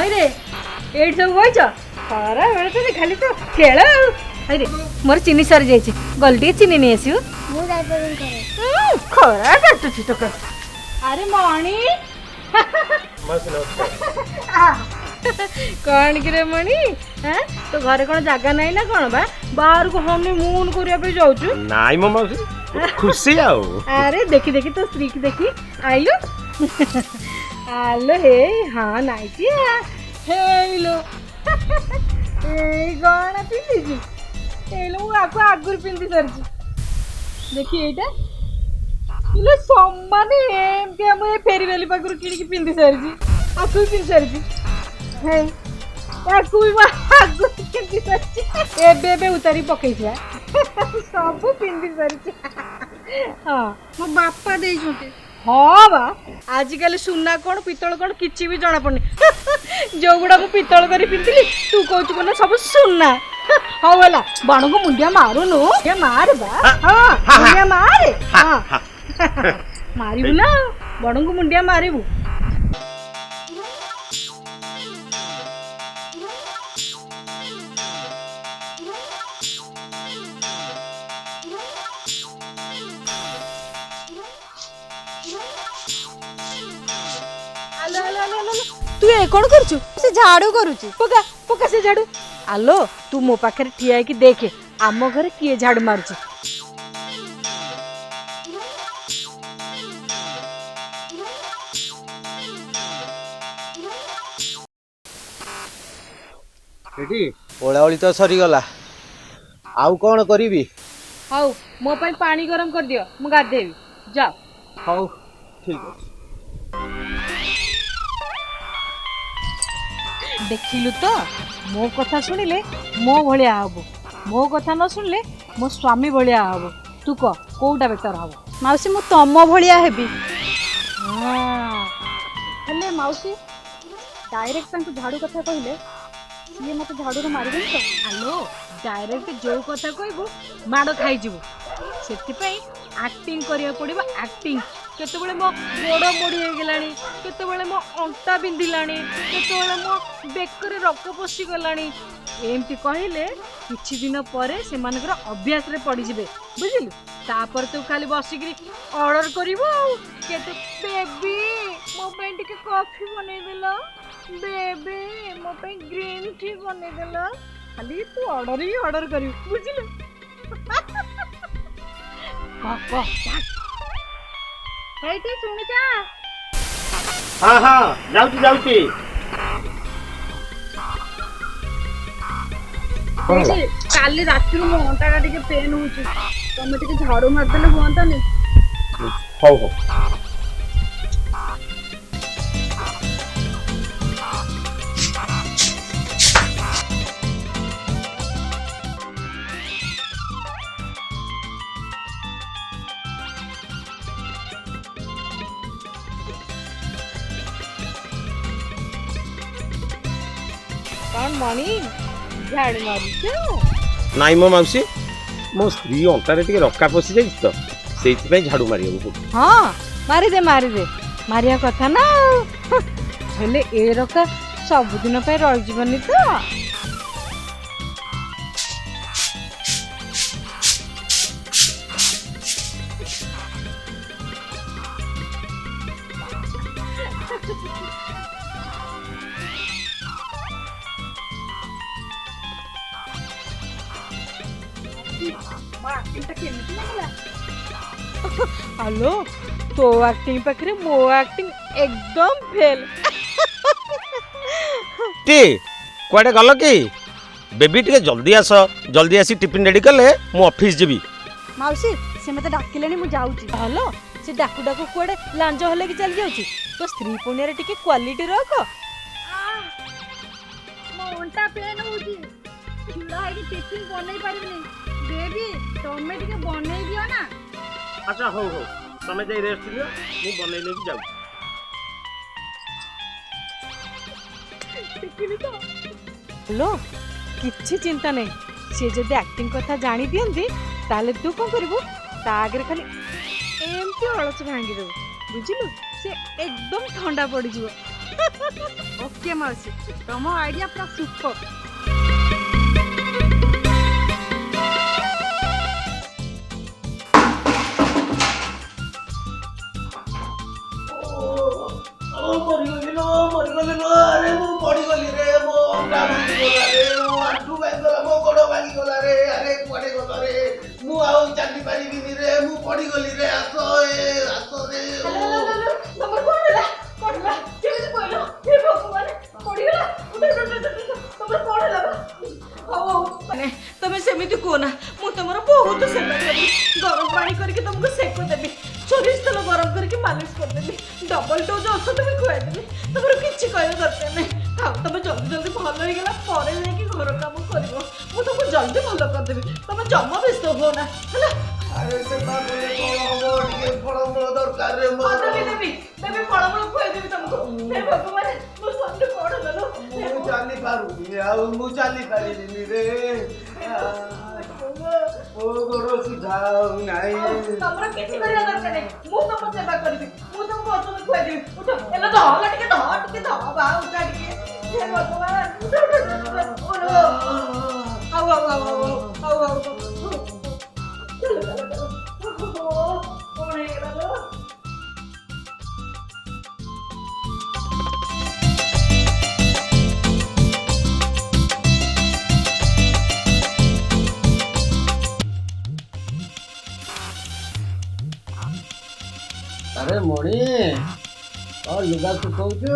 ହଇରେ, ଏଇଠି ସବୁ ବଇଛ? ଖରା ବେଳେ ତ ଖାଲି ତ ଖେଳ ଆଉ। ହଇରେ, ମୋର ଚିନି ସରିଯାଇଛି, ଗଲେ ଟିକେ ଚିନି ନେଇ ଆସିବୁ। ମୁଁ ଯାଇପାରିବିନି ଘରେ। ଖରା କାଟୁଛି ଟୋକା। ଆରେ ମଣି, କଣ କିରେ ମଣି? ତୋ ଘରେ କଣ ଜାଗା ନାହିଁ ନା କଣ ବା, ବାହାରକୁ ହନି ମୁନ୍ କରିବା ପାଇଁ ଯାଉଛୁ? ନାଇଁ ମୋ ମାଉସୀ, ଖୁସି ଆଉ। ଆରେ ଦେଖି ଦେଖି, ତୋ ସ୍ତ୍ରୀକି ଦେଖି ଆଇଲୁ। ଆଲୋ ହେ, ହଁ ନାଇଛି ହେଇଲୋ। ଏଇ କଣ ପିନ୍ଧିଛି? ଏଇଲୋ, ମୁଁ ଆକୁ ଆଗରୁ ପିନ୍ଧି ସାରିଛି। ଦେଖି ଏଇଟା ଇଲେ, ସମାନ ଏମିତି ମୁଁ ଏ ଫେରିବାଲି ପାଖରୁ କିଣିକି ପିନ୍ଧି ସାରିଛି। ଆକୁ ବି ପିନ୍ଧି ସାରିଛି। ହେଇ, ଆକୁ ବି ମୁଁ ଆଗରୁ ପିନ୍ଧି ସାରିଛି, ଏବେ ଏବେ ଉତାରି ପକେଇଥିଲା। ସବୁ ପିନ୍ଧି ସାରିଛି। ହଁ, ମୋ ବାପା ଦେଇଛନ୍ତି। ହଁ ବା, ଆଜିକାଲି ସୁନା କ'ଣ ପିତ୍ତଳ କ'ଣ କିଛି ବି ଜଣା ପଡୁନି। ଯୋଉଗୁଡ଼ା ମୁଁ ପିତ୍ତଳ କରି ପିନ୍ଧିଲି, ତୁ କହୁଛୁ କଣ ସବୁ ସୁନା। ହଉ ହେଲା, ବଣକୁ ମୁଣ୍ଡିଆ ମାରୁନୁ? ମାରେ ବା। ହଁ, ମୁଣ୍ଡିଆ ମାରେ। ହଁ, ମାରିବୁ ନା, ବଣକୁ ମୁଣ୍ଡିଆ ମାରିବୁ। ତୁ ଏ କ'ଣ କରୁଛୁ? ସେ ଝାଡୁ କରୁଛି। ପକା ପକା ସେ ଝାଡୁ। ଆଲୋ, ତୁ ମୋ ପାଖରେ ଠିଆ ହେଇକି ଦେଖେ ଆମ ଘରେ କିଏ ଝାଡୁ ମାରୁଛି। ଏଠି ଓଳାଓଳି ତ ସରିଗଲା, ଆଉ କ'ଣ କରିବି? ହଉ, ମୋ ପାଇଁ ପାଣି ଗରମ କରିଦିଅ, ମୁଁ ଗାଧେଇବି। ଯାଅ। ହଉ, ଠିକ ଅଛି। ଦେଖିଲୁ ତ, ମୋ କଥା ଶୁଣିଲେ ମୋ ଭଳିଆ ହବ, ମୋ କଥା ନ ଶୁଣିଲେ ମୋ ସ୍ୱାମୀ ଭଳିଆ ହବ। ତୁ କହ, କୋଉଟା ବେଟର ହବ? ମାଉସୀ, ମୁଁ ତମ ଭଳିଆ ହେବି। ହେଲେ ମାଉସୀ, ଡାଇରେକ୍ଟ ତାଙ୍କୁ ଝାଡୁ କଥା କହିଲେ ସିଏ ମତେ ଝାଡୁରେ ମାରିବେନି ତ? ଆଲୋ, ଡାଇରେକ୍ଟ ଯୋଉ କଥା କହିବୁ ମାଡ଼ ଖାଇଯିବୁ। ସେଥିପାଇଁ ଆକ୍ଟିଂ କରିବାକୁ ପଡ଼ିବ, ଆକ୍ଟିଂ। କେତେବେଳେ ମୋ ଗୋଡ଼ ମୋଡ଼ି ହେଇଗଲାଣି, କେତେବେଳେ ମୋ ଅଣ୍ଟା ବିନ୍ଧିଲାଣି, କେତେବେଳେ ମୋ ବେକରେ ରକ ପଶିଗଲାଣି, ଏମିତି କହିଲେ କିଛି ଦିନ ପରେ ସେମାନଙ୍କର ଅଭ୍ୟାସରେ ପଡ଼ିଯିବେ, ବୁଝିଲୁ? ତାପରେ ତୁ ଖାଲି ବସିକିରି ଅର୍ଡ଼ର କରିବୁ ଆଉ କେତେ, ବେବି ମୋ ପାଇଁ ଟିକେ କଫି ବନେଇଦେଲ, ବେବି ମୋ ପାଇଁ ଗ୍ରୀନ୍ ଟି ବନେଇଦେଲ। ଖାଲି ତୁ ଅର୍ଡ଼ର ହିଁ ଅର୍ଡ଼ର କରିବୁ, ବୁଝିଲୁ? କହ କହ। ଏଇଠି ଶୁଣୁଛ? ହଁ ହଁ, ଯାଉଛି ଯାଉଛି। କାଲି ରାତିରୁ ମୋ ଅଣ୍ଟାଟା ଟିକେ ପେନ୍ ହଉଛି, ତମେ ଟିକେ ଝାଡୁ ମାରିଦେଲେ ହୁଅନ୍ତାନି? ହଉ ହଉ। କ'ଣ ମଣି, ଝାଡୁ ମାରୁଛ? ନାଇଁ ମୋ ମାଉସୀ, ମୋ ସ୍ତ୍ରୀ ଅଣ୍ଟାରେ ଟିକେ ରକା ପଶି ଯାଇଛି ତ, ସେଇଥିପାଇଁ ଝାଡୁ ମାରିବାକୁ ପଡୁଛି। ହଁ, ମାରିଦେ ମାରିଦେ, ମାରିବା କଥା ନା ଆଉ। ହେଲେ ଏ ରକା ସବୁଦିନ ପାଇଁ ରହିଯିବନି ତ? ହ୍ୟାଲୋ, ତୋ ଆକ୍ଟିଂ ପାଖରେ ମୋ ଆକ୍ଟିଂ ଏକଦମ ଫେଲ୍। ଟି କୁଆଡ଼େ ଗଲ କି? ବେବି, ଟିକେ ଜଲ୍ଦି ଆସ, ଜଲ୍ଦି ଆସି ଟିଫିନ୍ ରେଡ଼ି କଲେ ମୁଁ ଅଫିସ୍ ଯିବି। ମାଉସୀ, ସେ ମତେ ଡାକିଲେଣି, ମୁଁ ଯାଉଛି। ହ୍ୟାଲୋ, ସେ ଡାକୁ ଡାକୁ କୁଆଡ଼େ ଲାଞ୍ଜ ହଲେଇକି ଚାଲି ଯାଉଛି। ତୋ ସ୍ତ୍ରୀ ପଣିଆରେ ଟିକେ କ୍ୱାଲିଟି ରଖ। ମୋ ଅଣ୍ଟା ପେନ୍ ହଉଛି, ଛିଡ଼ା ହେଇକି ଟିଫିନ୍ ବନେଇ ପାରିବିନି। ବେବି, ତମେ ଟିକେ ବନେଇ ଦିଅ ନା। ଆଚ୍ଛା ହଉ ହଉ, ତମେ ଯାଇ ରେଷ୍ଟ ନିଅ, ମୁଁ ବନେଇ ନେଇକି ଯାଉଛି। ଶିଖିଲି ତ। ହ୍ୟାଲୋ, କିଛି ଚିନ୍ତା ନାହିଁ। ସିଏ ଯଦି ଆକ୍ଟିଂ କଥା ଜାଣି ଦିଅନ୍ତି, ତାହେଲେ ତୁ କ'ଣ କରିବୁ, ତା ଆଗରେ ଖାଲି ଏମିତି ଅଳସ ଭାଙ୍ଗିଦେବୁ, ବୁଝିଲୁ? ସେ ଏକଦମ ଥଣ୍ଡା ପଡ଼ିଯିବ। ଓକେ ମାଉସୀ, ତମ ଆଇଡିଆ ପୁରା ସୁପର। ମରିଗଲି ଲୋ, ମରିଗଲି ଲୋ। ଆରେ ମୁଁ ପଡ଼ିଗଲି ରେ, ମୋ ଅଣ୍ଟା ଭାଙ୍ଗିଗଲା ରେ, ମୋ ଆଣ୍ଠୁ ଭାଙ୍ଗିଗଲା, ମୋ ଗୋଡ଼ ଭାଙ୍ଗିଗଲା ରେ। ଆରେ କୁଆଡ଼େ ଗଲ ରେ? ମୁଁ ଆଉ ଚାଲି ପାରିବିନି ରେ, ମୁଁ ପଡ଼ିଗଲି ରେ। ଆସ ଏ, ଆସ ରେ। ତମର କଣ ହେଲା? କଣ ହେଲା? କେମିତି କହିଲ? ହେ ଭଗବାନ, ପଡ଼ିଗଲା? ଉଠ ଉଠ ଉଠ ଉଠ। ତମର କଣ ହେଲା ବା? ହଉ ହଉ, ମାନେ ତମେ ସେମିତି କୁହ ନା। ମୁଁ ତମର ବହୁତ ସେବା କରିବି। ଗରମ ପାଣି କରିକି ତମକୁ ସେକ ଦେବି, ସୋରିଷ ତେଲ ଗରମ କରିକି ମାଲିସ କରିଦେବି, ଡବଲ ଡୋଜ୍ ଔଷଧ ବି ଖୁଆଇଦେବି। ତମର କିଛି କହିବା ଦରକାର ନାହିଁ। ଥାଉ, ତମେ ଜଲ୍ଦି ଜଲ୍ଦି ଭଲ ହେଇଗଲା ପରେ ଯାଇକି ଘର କାମ କରିବ। ମୁଁ ତମକୁ ଜଲ୍ଦି ଭଲ କରିଦେବି, ତମେ ଜମା ବ୍ୟସ୍ତ ହୁଅ ନା, ହେଲା? ଆରେ ସେବା କଲେ କଣ ହବ? ଟିକେ ଫଳମୂଳ ଦରକାର ରେ ମୋର। ଦେବି ଦେବି ଦେବି, ଫଳମୂଳ ଖୁଆଇଦେବି ତମକୁ। ହେ ଭଗବାନ, ମୋ ସ୍ୱାମୀ କଣ ହେଲା ଲୋ? ମୁଁ ଚାଲି ପାରୁନି ଆଉ, ମୁଁ ଚାଲି ପାରିବିନି ରେ, ମୋ ଗୋଡ଼ ସିଧା ଆଉ ନାହିଁ। ତମର କିଛି କରିବା ଦରକାର ନାହିଁ, ମୁଁ ତମ ସେବା କରିବି। ମୁଁ ତମକୁ ଔଷଧ ଖୁଆଇଦେବି। ଉଠ ଏଲ, ଧଲ ଟିକେ, ଧ ଟିକେ, ଧ ବା, ଉଠା ଟିକେ। ହେ ଭଗବାନ, ଉଠ ଉଠ ଉଠ। ଆଉ ଆଉ ଆଉ ଆଉ ଆଉ ଆଉ, ଚାଲ ଚାଲ ଚାଲ। କଣ ହେଇଗଲା ଲୋ? ଆରେ ମଣି, ଲୁଗା ଶୁଖଉଛୁ?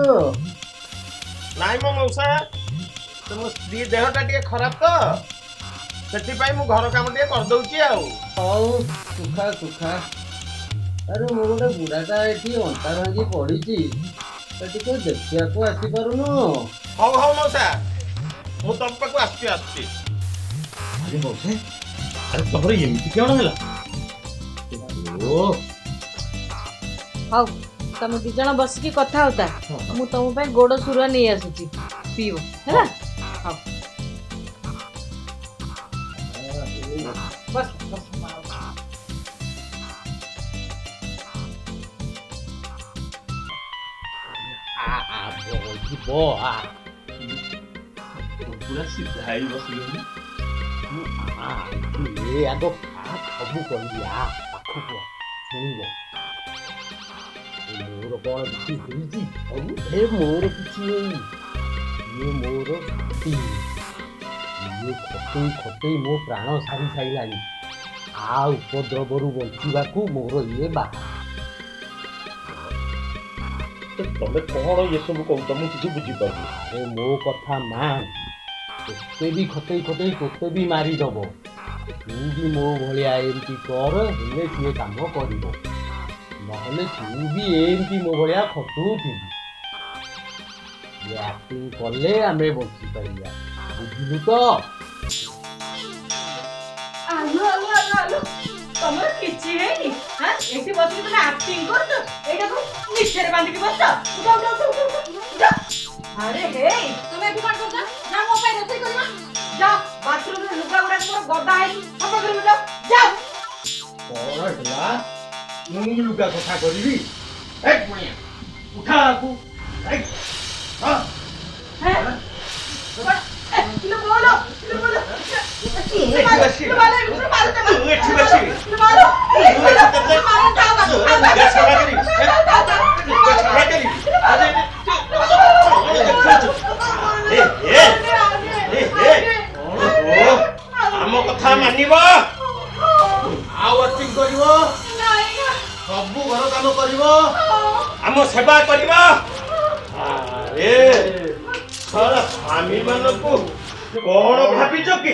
ନାଇଁ ମୋ ମଉସା, ତୁମ ସ୍ତ୍ରୀ ଦେହଟା ଟିକେ ଖରାପ ତ, ସେଥିପାଇଁ ମୁଁ ଘର କାମ ଟିକେ କରିଦଉଛି ଆଉ। ହଉ, ଶୁଖା ଶୁଖା। ଆରେ ମୁଁ ଗୋଟେ ବୁଢ଼ାଟା ଏଠି ଅଣ୍ଟା ଭାଙ୍ଗି ପଡ଼ିଛି, ଟିକେ ଦେଖିବାକୁ ଆସିପାରୁନୁ? ହଉ ହଉ ମଉସା, ମୁଁ ତମ ପାଖକୁ ଆସୁଛି, ଆସୁଛି। ଆରେ ମଉସା, ଆରେ ତମର ଏମିତି କଣ ହେଲା? ଓ ହଉ, ତମେ ଦି ଜଣ ବସିକି କଥା ହଉତା, ମୁଁ ତମ ପାଇଁ ଗୋଡ଼ ସୁରୁଆ ନେଇ ଆସୁଛି, ପିଇବ ହେଲା? ହଉ, ବସ ବସ। ଯିବ ପୁରା ସିଧା ହେଇ ବସିଗଲି ମୁଁ। ଏ ଆଗ ସବୁ କହିବି, ଆ ପାଖକୁ ଶୁଣିବ। ମୋର କଣ କିଛି ହେଇଛି? ଏ ମୋର କିଛି ହେଇନି, ଇଏ ମୋର ଇଏ ଖଟେଇ ଖଟେଇ ମୋ ପ୍ରାଣ ସାରି ସାରିଲାଣି। ଆ ଉପଦ୍ରବରୁ ବଞ୍ଚିବାକୁ ମୋର ଇଏ ବାହା। ତମେ କଣ ଏସବୁ କହୁଛ, ମୁଁ କିଛି ବୁଝିପାରୁନି। ଆରେ ମୋ କଥା ମାନ, ତୋତେ ବି ଖଟେଇ ଖଟେଇ ତୋତେ ବି ମାରିଦବ। ତୁ ବି ମୋ ଭଳିଆ ଏମିତି କର, ହେଲେ ସିଏ କାମ କରିବ, ନହେଲେ ତୁ ବି ଏମିତି ମୋ ଭଳିଆ ଖଟୁଥିବୁ। ଇଏ ଆକ୍ଟିଂ କଲେ ଆମେ ବଞ୍ଚିପାରିବା, ବୁଝିଲୁ ତ? ଆଲୁ ଆଲୁ ଆଲୁ ଆଲୁ, ତମର କିଛି ହେଇନି? ହଁ, ଏଠି ବସିକି ତମେ ଆକ୍ଟିଂ କରୁଛ? ଏଇଟାକୁ ନିଶରେ ବାନ୍ଧିକି ବସ। ଉଠ ଉଠ ଉଠ ଉଠ ଉଠ। ଆରେ ହେଇ, ତମେ ଏଠି କଣ କରୁଛ? ଯା, ମୋ ପାଇଁ ରୋଷେଇ କରିବ ଯା। ବାଥରୁମରେ ଲୁଗା ଗୁଡାକ ମୋର ଗଦା ହେଇଛି, ସଫା କରିବ ଯାଅ ଯାଅ। କଣ ହେଲା? ମୁଁ ଲୁଗା ସଫା କରିବି? ଏ ପୁଣିଆ, ଉଠା ଆକୁ। ହଁ। ବୋଲ ବୋଲ। ଏଠି ବସିବି, ଲୁଗା ସଫା କରିବି, ଲୁଗା ସଫା କରିବି। ଆମ କଥା ମାନିବ ଆଉ ଆକ୍ଟିଂ କରିବ, ସବୁ ଘର କାମ କରିବ, ଆମ ସେବା କରିବ। ଆରେ ସ୍ୱାମୀ ମାନଙ୍କୁ କଣ ଭାବିଛ କି?